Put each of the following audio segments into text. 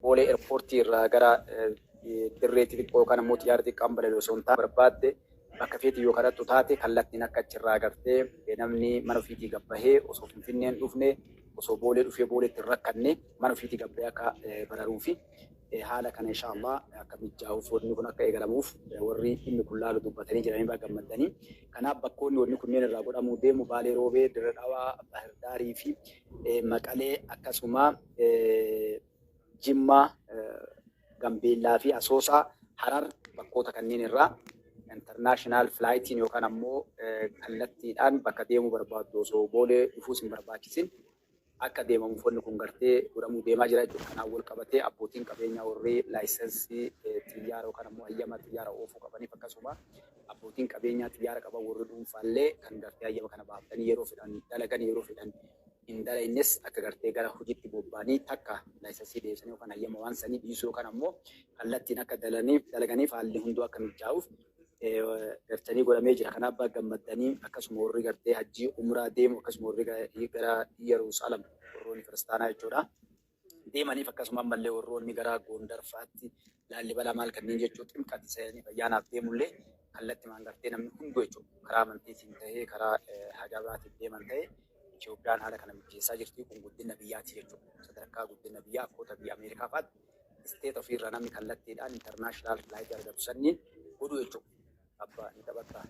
Boolee airportii irraa gara dirree xixiqqoo yookaan ammoo xiyyaara xiqqaan balali'u osoo hin taane, barbaadde bakka feetii yoo kadhattu taate, kallattiin akka achirraa gartee namni mana ofiitii gabbahee osoo Finfinneen dhufne, osoo Boolee dhufee Booleetti hin rakkanne, mana ofiitii gabbahee akka bararuu fi haala kana inshaallah akka mijaa'uuf wanni kun akka eegalamuuf warri dhimmi kun laalu dubbatanii jiranii baga gammaddanii. Kanaaf bakkoonni wanni kunneen irraa godhamuu deemu Baalee Roobee, Dirre Dhawaa, Bahirdaarii fi Maqalee, akkasuma Jimmaa, Gambeellaa fi Asoosaa, Harar, bakkoota kanneen irraa international flightiin yookaan ammoo kallattiidhaan bakka deemuu barbaaddu osoo Boolee dhufuus hin barbaachisin akka deemamuuf wanni kun gartee godhamuu deemaa jira jechuudha. Kanaan wal qabatee abbootiin qabeenyaa warri license xiyyaara yookaan ammoo hayyama xiyyaara oofuu qabaniif, akkasuma abbootiin qabeenyaa xiyyaara qaban warri dhuunfaallee kan gartee hayyama kana baafatanii yeroo fedhan dalagan, yeroo fedhan hin dalaynes, akka gartee gara hojiitti bobba'anii takka license deebisanii yookaan hayyama waan sanii dhiisuu yookaan ammoo kallattiin akka dalaganiif haalli hunduu akka mijaa'uuf gartanii godhamee jira. Kanaaf baga gammaddanii. Akkasuma warri gartee hajjii umraa deemu, akkasuma warri gara Yerusaalem, warroonni kiristaanaa jechuudha, deemaniif, akkasuma ammallee warroonni gara Gondar fa'aatti, Laallibalaa maal kanneen jechuu, ximqati seenanii ayyaanaaf deemullee kallattimaan gartee namni hunduu jechuudha karaa amantiitiin ta'ee karaa hajaa biraatiin deeman ta'ee Itoophiyaan haala kana mijeessaa jirti. Kun guddina biyyaati jechuudha. Sadarkaa guddina biyyaa akkoota biyya Ameerikaa fa'aatti state ofiirraa namni kallattiidhaan international flight argatu sanniin godhu jechuudha. Abbaa ni taphataa.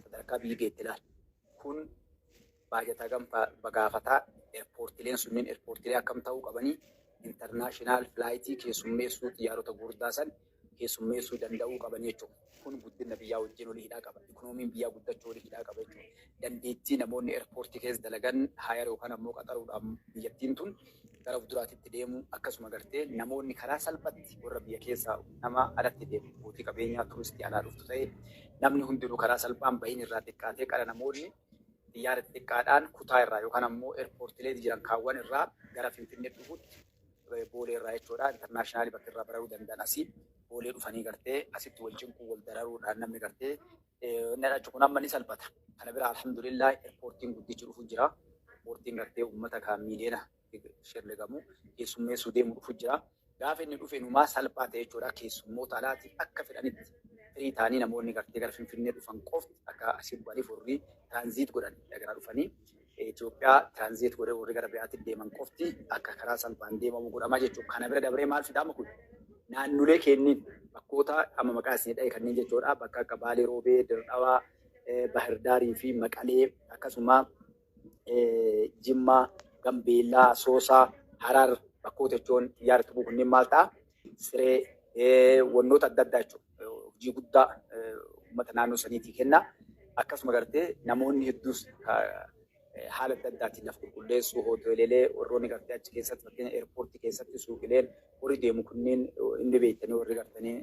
Sadarkaa biyyi geetti ilaala. Kun baajata gam gaafataa? Airportileen sunneen airportilee akkam ta'uu qabanii? International flight keessummeessuu, xiyyaarota gurguddaa san keessummeessuu danda'uu qaban jechuudha. Kun guddina biyyaa wajjin olii hidhaa qaba. Ikoonomiin biyyaa guddachuu olii hidhaa qaba jechuudha. Dandeettii namoonni airportii keessa dalagan hire yookaan ammoo qaxaruudhaan biyyattiin tun gara fuulduraatti deemu, akkasuma gartee namoonni karaa salphatti warra biyya keessaa nama alatti deemu, abbootii qabeenyaa turistii alaa dhuftu ta'e, namni hundinuu karaa salphaan bahiin irraa xiqqaatee qara namoonni xiyyaara xixiqqaadhaan kutaa irraa yookaan ammoo airportilee jiran kaawwan irraa gara Finfinnee dhufutti, Boolee irraa jechuudha. International bakka irraa bararuu danda'an asii Boolee dhufanii gartee asitti wal cinquu, wal dararuudhaan namni gartee inni dhachu kun amma ni salphata. Kana bira alhamdulillah airportiin guddichi dhufu jira. Airportiin gartee uummata kan miiliyoona shirrigamu keessummeessuu deemu dhufu jira. Gaafa inni dhufe numaa salphaa ta'e jechuudha. Keessummoota alaatiif akka fedhanitti firii ta'anii namoonni gartee gara Finfinnee dhufan qofti akka asii bu'aniif, warri transit godhan gara dhufanii Itoophiyaa transit godhee warri gara biraatti deeman qofti akka karaa salphaan deemamu godhama jechuudha. Kana bira dabree maal fidaama kun? Naannolee kenniin bakkoota amma maqaa isinii dha'e kanneen jechuudha. Bakka akka Baalee Roobee, Dirdhawaa, Bahirdaarii fi Maqalee, akkasuma Jimmaa, Gambeellaa, Asoosaa, Harar bakkoota jechuun xiyyaara tuquu kunneen maal ta'a? Siree, wannoota adda addaa jechuudha. Hojii guddaa uummata naannoo saniitii kenna. Akkasuma gartee namoonni hedduus haala adda addaatiin lafa qulqulleessuu, hoteelelee warroonni gartee achi keessatti, fakkeenya airportii keessatti suuqileen warri deemu kunneen inni beektanii warri gartanii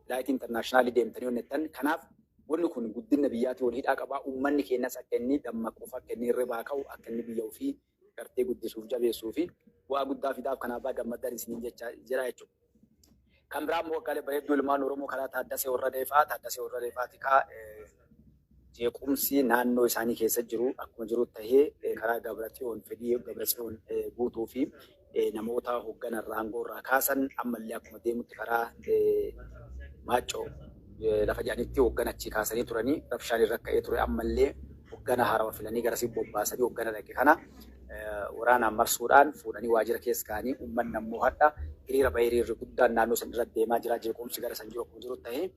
flight international deemtanii hojjetan. Kanaaf wanni kun guddina biyyaatii wal hidhaa qabaa. Uummanni keenyas akka inni dammaquuf, akka inni hirribaa ka'u, akka inni biyya ofii gartee guddisuuf jabeessuu fi bu'aa guddaa fidaaf. Kanaaf gammaddan isiniin jecha jira jechuudha. Kan biraa immoo waggaalee bareedduu ilmaan Oromoo karaa Taaddasee Warradee fa'aa, Taaddasee Warradee fa'aati kaa jeequmsi naannoo isaanii keessa jiru akkuma jiru tahee, karaa Gabratsiyoon fedhii Gabratsiyoon guutuu fi namoota hoogganarraa aangoo irraa kaasan, ammallee akkuma deemutti karaa Maaccoo lafa jedhanitti hooggana achii kaasanii turanii rabshaan irra ka'ee ture. Ammallee hooggana haarawaa filanii garasii bobbaasanii hooggana dhaqe kana waraanaan marsuudhaan fuudhanii waajjira keessa kaa'anii, uummanni ammoo hadha hiriira bahee hiriirri guddaan naannoo san irra deemaa jira. Jeequmsi gara san jiru akkuma jiru tahee,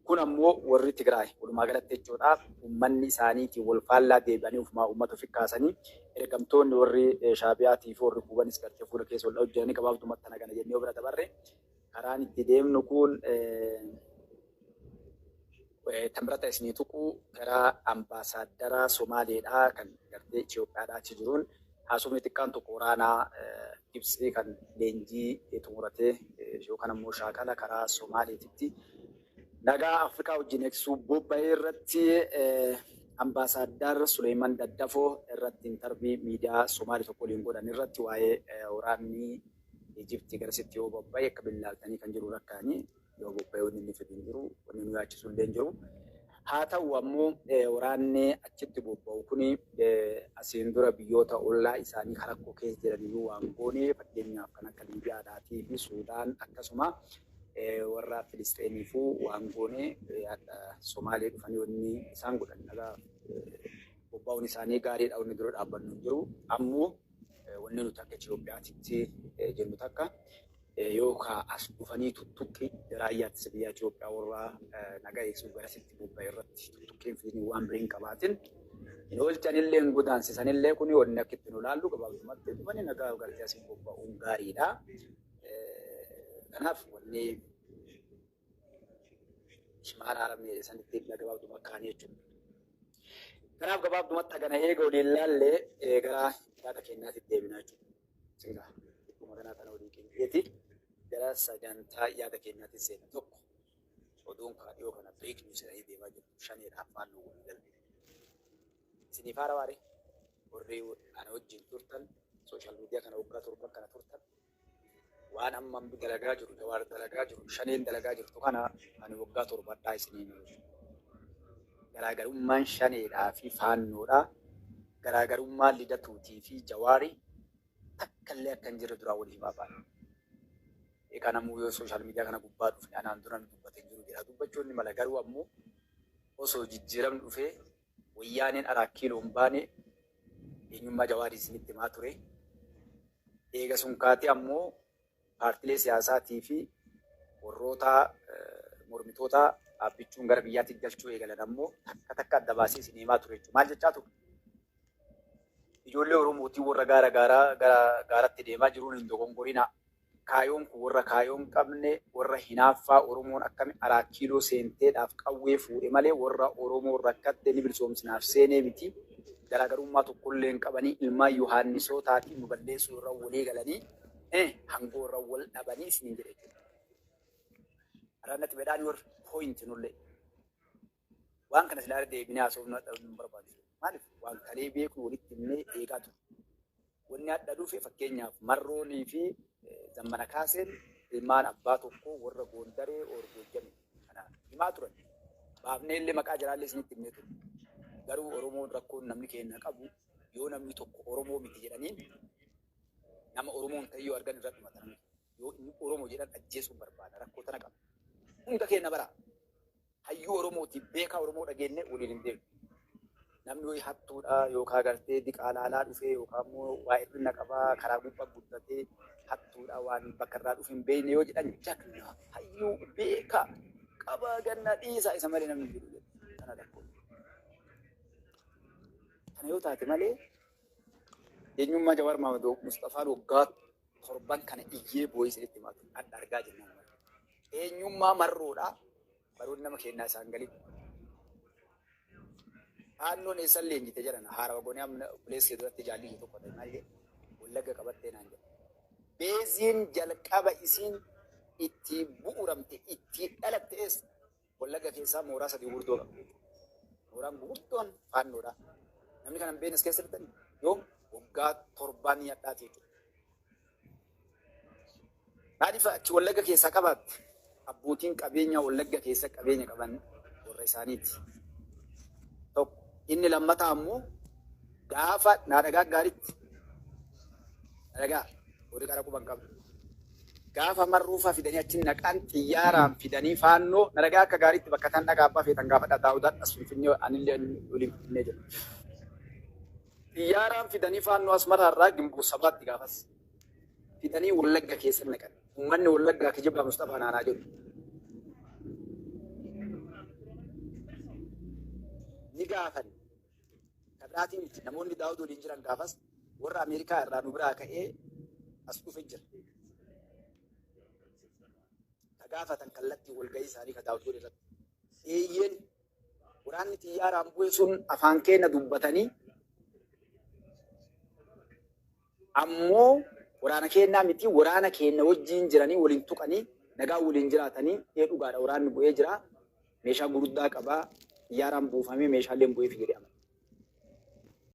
kun ammoo warri Tigraay walumaa galatti jechuudha uummanni isaaniitiin wal faallaa deebi'anii ofumaa uummata ofi kaasanii, ergamtoonni warri Shaabiyaatii fi warri kuubanis gartee fuula keessa wal hojjetanii gabaabdumatti tana kana jennee bira dabarre. Karaan itti deemnu kun tan bira ta'e isinii tuqu karaa ambaasaaddara Somaaleedhaa kan gartee Itoophiyaadhaa achi jiruun haasofni xiqqaan tokko waraanaa Gibxii kan leenjii xumuratee yookaan ammoo shaakala karaa Somaaleetitti nagaa Afrikaa wajjin eegsisuu bobba'ee irratti ambaasaaddar Suleeman Daddafoo irratti interview miidiyaa Somaalii tokko waliin godhan irratti waa'ee waraanni Ijiptii garasitti yoo bobba'e akka billaaltanii kan jiru rakkaanii yoo bobba'e wanni inni fidu hin jiru, wanni nu yaachisu illee hin jiru. Haa ta'u ammoo waraanni achitti bobba'u kuni asiin dura biyyoota ollaa isaanii rakkoo keessa jiraniyyuu waan goone fakkeenyaaf kan akka Liibiyaadhaatii fi Suudaan akkasuma warra Filisxeeniifuu waan goone Somaalee dhufanii wanni isaan godhan dhagaa bobba'uun isaanii gaariidha wanni dura dhaabbannu hin jiru. Ammoo wanni nuti akka Itoophiyaatitti jennu takka yookaan as dhufanii tuttuqqi raayyaa ittisa biyya Itoophiyaa warra nagaa eegsuuf garasitti bobba'e irratti tuttuqqiin fidanii waan biriin qabaatin. Hin oolchanillee hin godaansisanillee kuni wanni akka ittiin ilaallu gabaabumatti dhufanii nagaa galtee asiin bobba'uun gaariidha. Kanaaf wanni shimaara haramee sanitti gabaabduma kaanii jechuudha. Kanaaf gabaabdumatti hagana eega waliin laallee gara yaada keenyaatti deebinaa jechuudha. Singaa dhuma kanaa kana walii keenyeeti gara sagantaa yaada keenyaatti seena tokko oduun kaadhiyoo kana break news jedhanii deemaa jiru shaneedhaaf faannoo walii galte. Isiniif haara waare warri ana wajjin turtan social media kana waggaa torban kana turtan waan amma dalagaa jiru Jawaar dalagaa jiru shaneen dalagaa jirtu kana ani waggaa torbadhaa isiniin garaagarummaan shaneedhaa fi faannoodhaa garaagarummaan lidatuutii fi Jawaarii takka illee akka hin jirre duraa walii himaa baane. Egaa namuu yoo social media kana gubbaa dhufne anaan dura dubbatee jiru jedha. Dubbachuun ni mala garuu ammoo osoo jijjiiramni dhufee wayyaaneen araa kiiloo hin baane eenyummaa Jawaarii isinitti himaa ture. Eega sun kaatee ammoo paartilee siyaasaatii fi warroota mormitoota dhaabbichuun gara biyyaatti galchuu eegalan ammoo takka takka adda baasee isin himaa ture jechuudha. Maal jechaa ture? Ijoollee Oromootii warra gaara gaaraa gara gaaratti deemaa jiruun hin dogongorinaa. Kaayoon kun warra kaayoon qabne warra hinaaffaa Oromoon akkami araa kiiloo seenteedhaaf qawwee fuudhe malee warra Oromoon rakkatte ni bilisoomsinaaf seenee miti. Garaagarummaa tokkollee hin qabanii ilmaan Yohaannisootaatiin nu balleessuu irra walii galanii hangoo irra wal dhabanii isiniin jedhe jechuudha. Araannatti bedhaan warri point nullee. Waan kana silaa deebinee haasofnu hin barbaachisu. Maaliif waan kalee beeknu walitti himnee eegaa turre. Wanni adda dhufe fakkeenyaaf Marroonii fi Zammana Kaaseen ilmaan abbaa tokkoo warra Goondaree Orgoojjame kana himaa turan. Baafnee illee maqaa jalaallee isinitti himnee turre. Garuu Oromoon rakkoon namni keenya qabu yoo namni tokko Oromoo miti jedhaniin nama Oromoon ta'e yoo argan irratti dhumata namni. Yoo inni Oromoo jedhan ajjeesuun barbaada rakkoo tana qaba. Hunda keenya bara hayyuu Oromootiif beekaa Oromoo dhageenye waliin hin deemu. Namni wayii hattuudha yookaan gartee diqaalaalaa dhufee yookaan immoo waa hir'ina qabaa karaa gubbaa guddatee hattuudha waan bakka irraa dhufe hin beekne yoo jedhan jagna hayyuu beekaa qabaa ganna dhiisaa isa malee namni hin jiru jedhu. Kana rakkoo. Kana yoo taate malee eenyummaa Jawaar Mohaammed Mustafaan waggaa torban kana iyyee boo'ee isinitti himaa ture. Adda argaa jennaan. Eenyummaa marroodhaa baroonni nama kennaa isaan galii. Faannoon eessan leenjite jedhan haarawa goonee amma obboleessa duratti jaalli tokko ta'e maal jedhe Wallagga qabattee naan jedhe. Beeziin jalqaba isiin itti bu'uuramte itti dhalatte eessa? Wallagga keessaa mooraa sadii gurguddoo qabdi. Mooraan gurguddoon faannoodha. Namni kana hin beeknes keessa jirtani yoo waggaa torbaan hadhaati jechuudha. Maaliif achi Wallagga keessaa qabaatte? Abbootiin qabeenyaa Wallagga keessa qabeenya qaban warra isaaniiti. Tokko inni lammataa ammoo gaafa naa dhagaa gaariitti na dhagaa horii qara quban qabu. Gaafa marruufaa fidanii achi naqan xiyyaaraan fidanii faannoo na dhagaa akka gaariitti bakka tan dhagaa abbaa feetan gaafa dhataa'u as Finfinnee anillee waliin Finfinnee jira. Xiyyaaraan fidanii faannoo Asmaraarraa Gimboo sabaatti gaafas fidanii Wallagga keessa naqan. Uummanni Wallaggaa kijibaa Mustafaa naanaa jedhu. Ni gaafan. Kabiraatiin miti namoonni Daawud waliin jiran gaafas warra Ameerikaa irraa nu biraa ka'ee as dhufe jira. Ka gaafatan kallattii walgahii isaanii ka Daawud godhe irratti. Eeyyeen waraanni xiyyaaraan bu'e sun afaan keenya dubbatanii ammoo waraana keenyaa miti waraana keenya wajjin jiranii waliin tuqanii nagaa waliin jiraatanii ee dhugaadha waraanni bu'ee jira meeshaa gurguddaa qabaa xiyyaaraan buufamee meeshaaleen bu'ee fi jedhama.